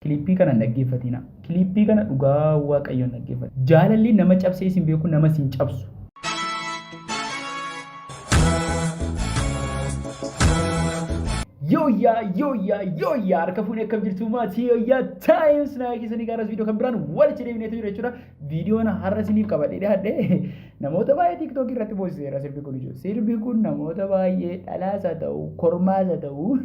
Kiliippii kana hin dhaggeeffatinaa. Kiliippii kana dhugaa Waaqayyoon dhaggeeffadha. Jaalalli nama cabsee isin beeku nama isin cabsu. Yooyyaa yooyyaa yooyyaa harka fuunee akkam jirtu maatii Yooyyaa Times naa keessanii gaaras viidiyoo kan biraan walitti deebineetu jira jechuudha. Viidiyoon har'a isiniif qabadhee dhiyaadhe namoota baay'ee TikTok irratti boosiseera sirbi kun ijoo. Sirbi kun namoota baay'ee dhalaas haa ta'u, kormaas haa ta'u,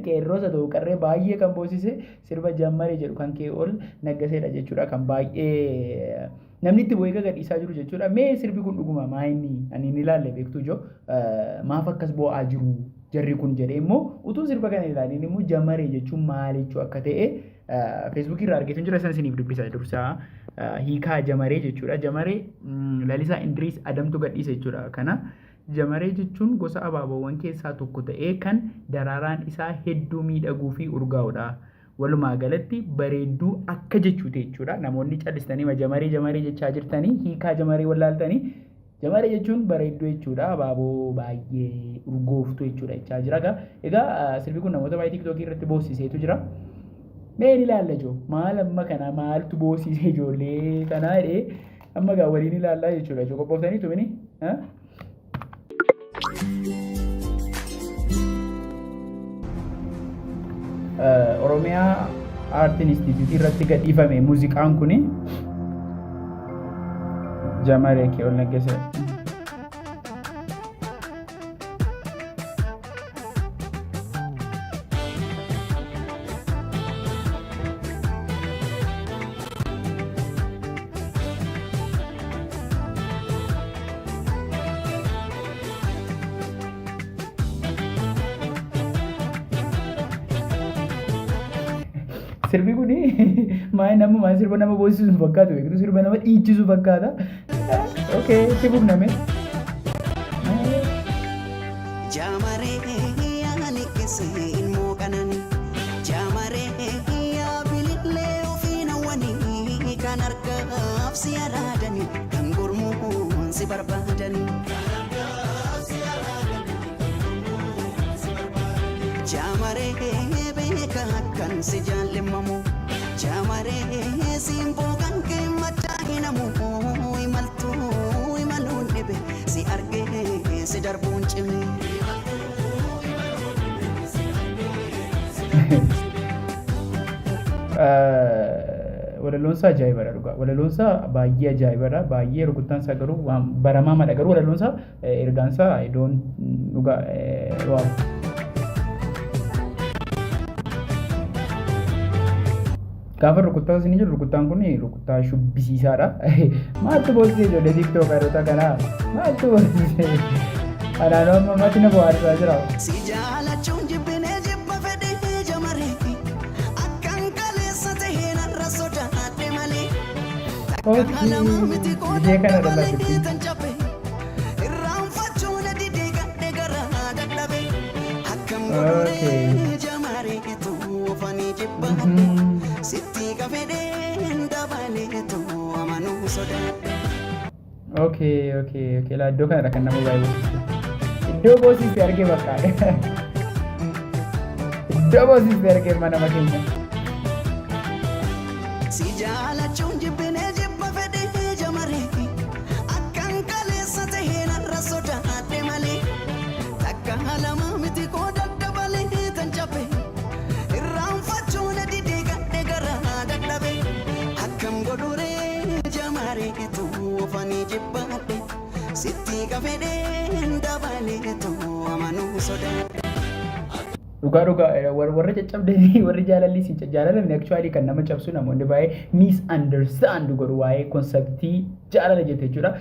qeerroos haa ta'u qarree baay'ee kan boosise sirba Jammaree jedhu kan kee ol naggaseedha jechuudha kan baay'ee namni itti boo'ee gagadhiisaa jiru jechuudha. Mee sirbi kun dhuguma maa inni ani hin ilaalle beektuu ijoo maaf akkas boo'aa jiru jarri kun jedhee immoo utuu sirba kana ilaaliin immoo Jammaree jechuun maal jechuu akka ta'e Feesbuukii irraa argeetu jira, san isiniif dubbisa dursaa hiikaa Jamaree jechuudha. Jamaree Lalisaa Indiriis Adamtu gadhiise jechuudha. Kana Jamaree jechuun gosa abaaboowwan keessaa tokko ta'ee kan daraaraan isaa hedduu miidhaguu fi urgaa'udha. Walumaa galatti bareedduu akka jechuuti jechuudha. Namoonni callistanii jamaree jamaree jechaa jirtanii hiikaa jamaree wallaaltanii, jamaree jechuun bareedduu jechuudha. Abaaboo baay'ee urgooftuu jechuudha jechaa jira. Egaa sirbi kun namoota baay'ee TikTokii irratti boossiseetu jira. Mee ni ilaalla ijoo maal amma kana maaltu boossise ijoollee kanaa jedhee amma gaa waliin ilaallaa jechuudha. Ijoo qophooftanii tumini? Oromiyaa Aartiin Instituutii irratti gadhiifame muuziqaan kuni Jamaree kee ol naggase. Sirbi kun maal nama maal sirba nama boosisu fakkaatu beektu, sirba nama dhiichisu fakkaata. Okay, itti fufname. Jaamaree yaani keessa ilmoo qanani. Jaamaree yaa bilillee ofiin hawwanii kan argaaf si araadani kan gurmuun si barbaadani. Jaamaree beeka akkan si jaallemmamu. Jaamaree simboo kan kee machaa hinamu imaltuu imaluun dhibe si argee si darbuun cime. Walaloonsaa ajaa'ibadha dhugaa. Walaloonsaa baay'ee ajaa'ibadha. Baay'ee rukuttaan isaa garuu waan baramaadha. Garuu walaloonsaa ergaan isaa iddoon dhugaa waaw. Gaafa rukuttaa isin jiru rukuttaan kun rukuttaa shubbisiisaadha. Maaltu boossisee ijoollee tiiktookaroota kanaa? Maaltu boossisee? Anaan amma mati na bohaarsaa jira. Si jaalachuun jibbinee jibba fedhee jamaree akkan kaleessa tahee narra sodaadhe malee takka lama miti Ishee kana qooda dhala malee dubbiin. tan cabe irraanfachuu na didee gadhe garaa dadhabe akkam godhuree jamaree tuufanii jibbadhe sitti qafedheen dabaleetu amanuu sodaadhe. Okay. Laa iddoo kanadha kan nama baay'ee boosiste. Iddoo boosiste argee bakka. Iddoo boosiste argee mana nama keenya. Si jaalachuun jibbinee jibba fedhee jamaree akkan kaleessa tahee narra sodaadhe malee takka lama miti qooda dabalee tan cabe irraanfachuu na didee gadhe garaa dadhabe akkam godhuree jamaree tuufanii jibbadhe sitti qafedheen dabaleetu amanuu sodaadhe. Dhugaa dhugaa warra caccabdanii warri jaalalli isin jaalalamni actually kan nama cabsu, namoonni baay'ee misunderstand godhu waa'ee conceptii jaalala jette jechuudha.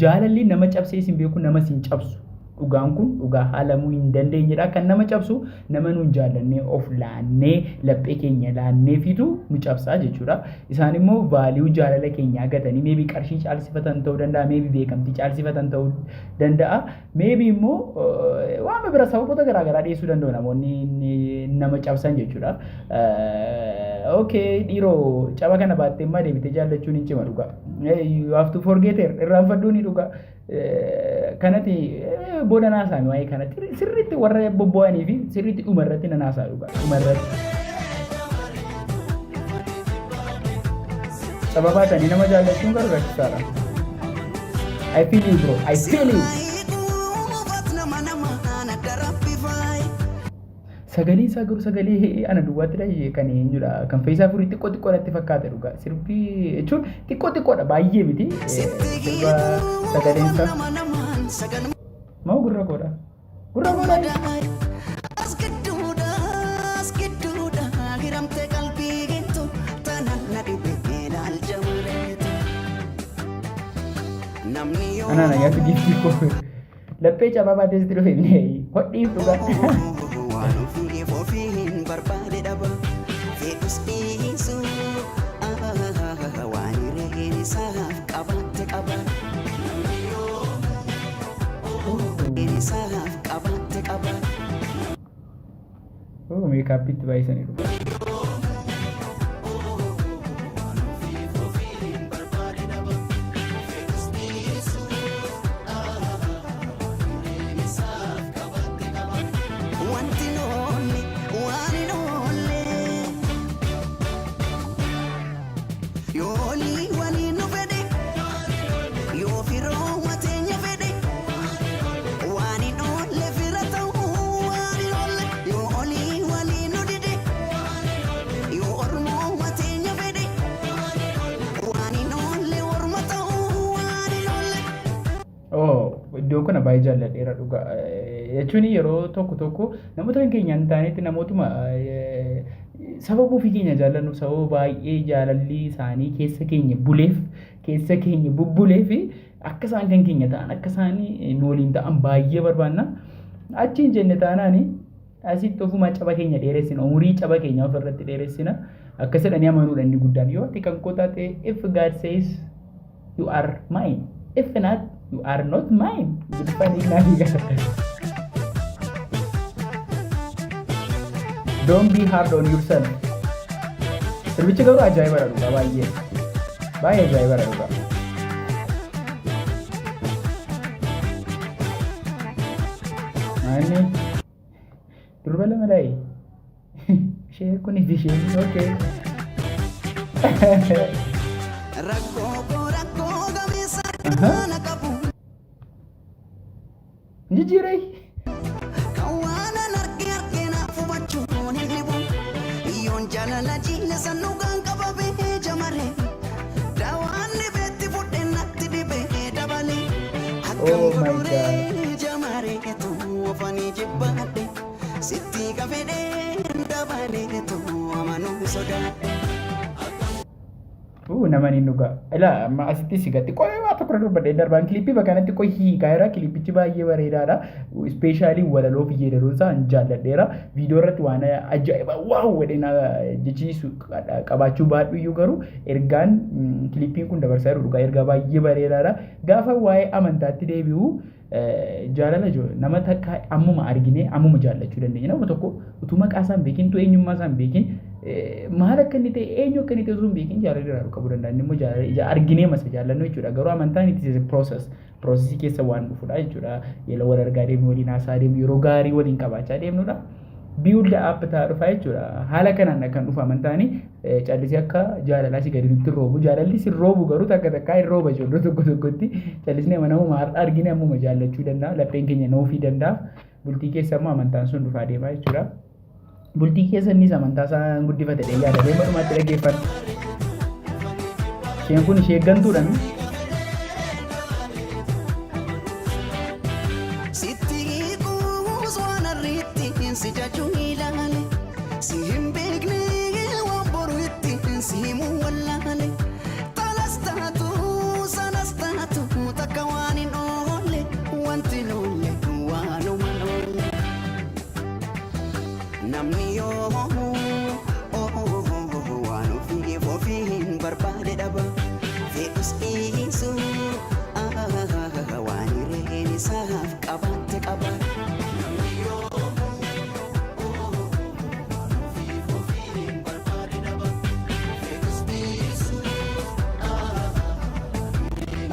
Jaalalli nama cabsee isin beeku nama isin cabsu. Dhugaan kun dhugaa haalamuu hin dandeenyedha. Kan nama cabsu nama nuun jaallannee of laannee laphee keenya laanneefitu nu cabsaa jechuudha. Isaan immoo value jaalala keenyaa gatanii maybe qarshii caalsifatan ta'uu danda'a, maybe beekamtii caalsifatan ta'uu danda'a, maybe immoo waan bira sababoota garaa garaa dhiyeessuu danda'u namoonni nama cabsan jechuudha. Okay, dhiiroo caba kana baattee immoo deebitee jaallachuun hin cima dhugaa. You have to forget her, irraanfadhuu ni dhugaa. Kanatti booda naasaami waa'ee kanatti sirriitti warra bobbo'anii fi sirriitti dhuma irratti na naasaa dhugaa dhuma irratti. Caba baatanii nama jaallachuun garuu rakkisaadha. I feel you, bro. I feel you. Nama namaan adda rabbi faaye. Sagalee isaa garuu sagalee ana duwwaatti dha kan eenyudha, kan Fayyisaa Furii xiqqoo xiqqoo natti fakkaata dhugaa. Sirbi jechuun xiqqoo xiqqoodha, baay'ee miti. Sirba sagaleen isaa Nama namaan sagal moo gurra koodha? Gurra koodha. As gidduudha, as gidduudha, hiramte qalbii geettu, tana na dhibe ilaalcha maleetu. Namni yoo Anaan ayyaatu giiftii koo laphee cabaa baatee sitti dhufe hodhiif dhugaa. Waan ofiif ofii hin barbaade dhaba, fedhus dhiisu, waan hireen isaaf qabaatte qaba. Isaaf qabaatte qaba. Oh, makeupitti baay'isanii dhugaa. Wanti noonni waan hin oolle. Yoolii waliin nu fedhe, yoo firooma teenya fedhe, waan hin oolle fira ta'uu waan hin oolle. Yoo olii waliin nu dide, yoo ormooma teenya fedhe, waan hin oolle orma ta'uu waan hin oolle. Oh, iddoo kana baay'ee jaalladheera dhugaa. Jechuun yeroo tokko tokko namoota kan keenya hin taanetti namootuma sababa ofii keenya jaallannuuf, sababa baay'ee jaalalli isaanii keessa keenya buleef, keessa keenya bubbulee fi akka isaan kan keenya ta'an, akka isaan nu waliin ta'an baay'ee barbaanna. Achi hin jenne taanaani asitti ofumaa caba keenya dheeressina, umurii caba keenya ofirratti dheeressina. Akkas jedhanii amanuudha inni guddaan. Yoo ati kan koo taate, if God says you are mine, if not, you are not mine. Ingiliffaan hiiknaa hiika. Don't be hard on yourself. Sirbichi garuu ajaa'ibadha dhugaa, baay'ee baay'ee ajaa'ibadha dhugaa. Maanni durba lama dhaayi ishee kunii fi isheen, okay. Rakkoo koo rakkoo gameessa kana qabu. Jijjiiree. Kan waan an arge arge naaf hubachuun hin dhibu. Yoon jaalala jiile san dhugaan qabamee jamare. Daawaan dhibeetti fudhe natti dhibee dabale. Akkam Oh my godhuree jamareetu ofanii jibbaadhe. Sitti kafedhee dabaleetu amanuu sodaadhe. Nama ni dhugaa. Ilaa, amma asitti si gatti qo'ee waa tokko dubbadhee darbaan clipii bakka kanatti qo'ii hiikaa jira. Clipichi baay'ee bareedaadha. Especially walaloo fi yeedaloo isaa hin jaalladheera. Viidiyoo irratti waan ajaa'iba wow jedhee na jechiisu qabaachuu baadhu iyyuu, garuu ergaan clipiin kun dabarsaa jiru dhugaa ergaa baay'ee bareedaadha. Gaafa waa'ee amantaatti deebi'u, jaalala nama takka ammuma arginee ammuma jaallachuu dandeenya. Nama tokko utuu maqaa isaa hin beekin, utuu eenyummaa isaa hin beekin, maal akka inni ta'e, eenyu akka inni ta'e osoo hin beekin jaalala irraa qabuu danda'a. Inni immoo jaalala ija arginee masa jaallannu jechuudha. Garuu amantaan it is a process. Processii keessa waan dhufudha jechuudha. Yeroo wal argaa deemnu, waliin haasaa deemnu, yeroo gaarii waliin qabaachaa deemnudha. Build up ta'aa dhufa jechuudha. Haala kanaan kan dhufu amantaani callisee akka jaalalaa si gadi nutti roobu. Jaalalli si roobu garuu takka takkaa hin rooba iddoo tokko tokkotti. Callisnee namuma har'a argine ammuma jaallachuu danda'a. Lapheen keenya nuufii danda'a. Bultii keessa immoo amantaan sun dhufaa deemaa jechuudha. Bultii keessa innis amantaa isaa guddifate dha yaada. Deema dhumaatti dhaggeeffadha. Isheen kun ishee gantuudha mi? Sitti hiikuus waan arriitti si jajuu ilaale. Si hin beekne waan boru itti si himuu wallaale. Talas taatu sanas taatu takka waan hin oolle, wanti noolle waanuma noolle. Namni yoo waan ofiif ofii hin barbaade dhaba. Fedhus dhiisu waan hireen isaaf qabaatte qaba. Namni yoo waan ofiif ofii hin barbaade dhaba. Fedhus dhiisu.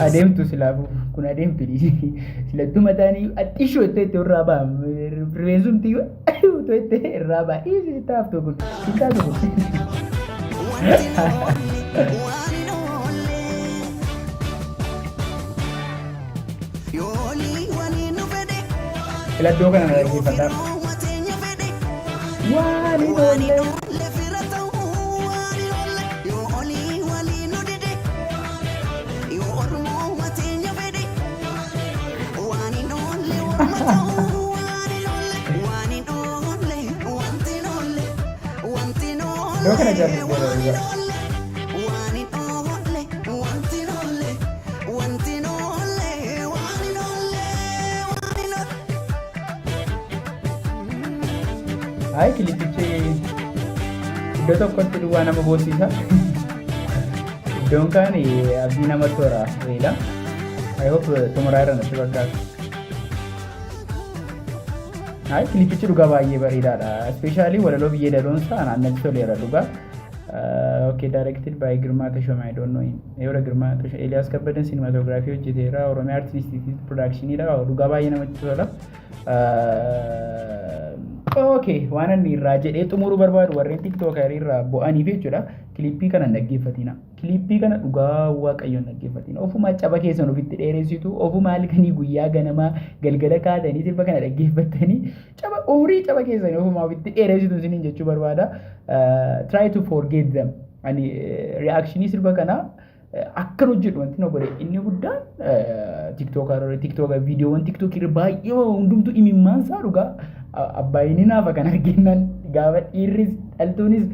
Adeemtu silaafuu kun adeemtu dhiisi. Silattuu mataan iyyuu axxishuu itti itti irraa ba'a. Rifeensumti iyyuu itti itti irraa ba'a. Dhiisi, sitti haftu kun. Sitti haftu kun. Wanti noolle waan hin oolle. Filaddoo kana na Yoo dhaggeeffadhaa. firooma teenya fedhe Waan hin waan hin oolle. oolle fira ta'uu waan hin oolle yoo olii walii nu dide yoo ormooma teenya fedhe waan hin oolle orma ta'uu waan hin oolle waan hin oolle wanti hin oolle wanti hin Iddoo kana oolle jaalladheera waan hin dhugaa. oolle waan hin oolle wanti hin oolle wanti hin oolle waan hin oolle waan hin oolle. Hayi, kilipichi iddoo tokkotti duwwaa nama boosiisa. Iddoon kaan abdii namatti hora reedha. I hope xumuraa irra natti fakkaata. Hayi, kilipichi dhugaa baay'ee bareedaadha. Especially walaloo biyyee daloonsaa natti toleera dhugaa. Okay, directed by Girmaa Tashoma, I don't know him. Eewra Girmaa Tashoma, Eliyaas Kabbadan cinematography hojjeteera. Oromiyaa Art Institute productionidha. Dhugaa baay'ee namatti tola. Okay, waan inni irraa jedhee xumuruu barbaadu warreen TikTokerii irraa bu'aniif jechuudha. Kilippii kana hin dhaggeeffatina. Kilippii kana dhugaa Waaqayyoon dhaggeeffatina. Ofumaa caba keessan ofitti dheeressitu, ofumaa halkanii guyyaa ganamaa galgala kaatanii sirba kana dhaggeeffattanii caba umurii caba keessan ofumaa ofitti dheeressitu isiniin jechuu barbaada. Try to forget them. Ani reactionii sirba kanaa akkan hojjedhu wanti na godhe inni guddaan TikToker viidiyoowwan TikTokii irra baay'ee hundumtuu imimmaan isaa dhugaa abbaayini naafa kan arginan gaafa dhiirris dhaltuunis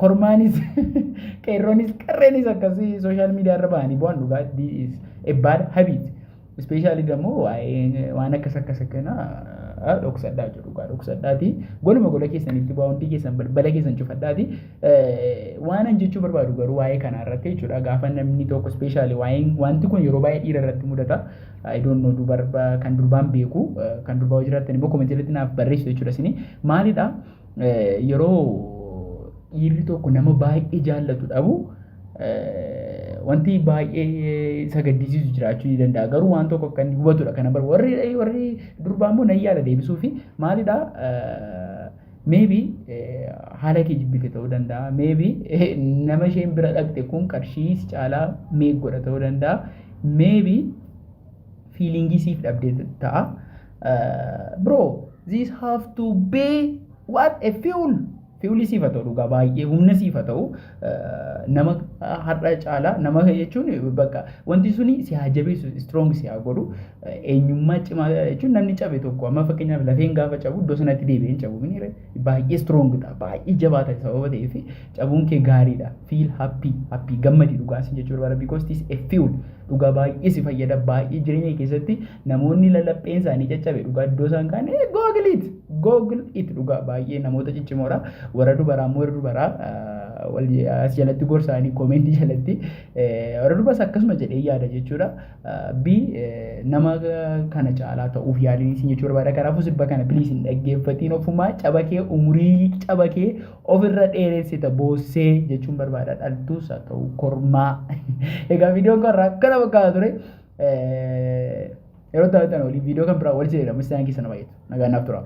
kormaanis qeerroonis qarreenis akkasii social media irra ba'anii bu'an dhugaa, this is a bad habit. Especially immoo waa'ee waan akkas akkas akkana dhoksadhaa jedhu dhugaa dhoksadhaati. Goluma gola keessanitti bu'aa hundi keessan balbala keessan cufadhaati. Waan an jechuu barbaadu garuu waa'ee kanaa irratti jechuudha. Gaafa namni tokko especially waa'een wanti kun yeroo baay'ee dhiira irratti mudata. I don't know, dubarba kan durbaan beeku kan durbaa hojii jiraattan immoo commentii irratti naaf barreessu jechuudha isin. Maalidha, yeroo dhiirri tokko nama baay'ee jaallatu dhabu wanti baay'ee isa gaddisiisu jiraachuu ni danda'a. Garuu waan tokko akka inni hubatudha. Kana bar warri durbaa immoo nan yaala deebisuu fi maalidha, maybe haala kee jibbite ta'uu danda'a. Maybe nama isheen bira dhaqxe kun qarshii si caalaa meeq godha ta'uu danda'a. Maybe feelingii siif dhabdee ta'a. Bro, this have to be what a fuel. Fuelii siif haa ta'u, dhugaa baay'ee humna siif haa ta'u. Nama har'a caalaa nama jechuun bakka wanti suni si haa jabeessu, strong si haa godhu. Eenyummaa cimaa jechuun namni cabe tokko amma fakkeenyaaf lafeen gaafa cabu iddoo sanatti deebi'ee hin cabu mini baay'ee strong ta'a, baay'ee jabaa ta'e sababa ta'eef cabuun kee gaariidha. Feel happy, happy, gammadi dhugaa sin jechuu barbaada, because this a fuel dhugaa baay'ee si fayyada. Baay'ee jireenya kee keessatti namoonni lalapheen isaanii caccabe dhugaa iddoo isaan kaan google it, google it, dhugaa baay'ee namoota ciccimoodha. Warra dubaraa immoo, warra dubaraa as jalatti gorsaanii commentii jalatti, warra dubaras akkasuma jedhee yaada jechuudha. Bi nama kana caalaa ta'uuf yaaliin isin jechuu barbaada. Kanaafuu sirba kana please hin dhaggeeffatiin, ofumaa caba kee umurii caba kee ofirra dheeressita boossee jechuun barbaada, dhaltuus haa ta'u kormaa. Egaa viidiyoon kun irraa akkana fakkaata ture. Yeroo taa'an waliin viidiyoo kan biraa wal jedhamu isaan keessa nama baay'eetu. Nagaan naaf tura.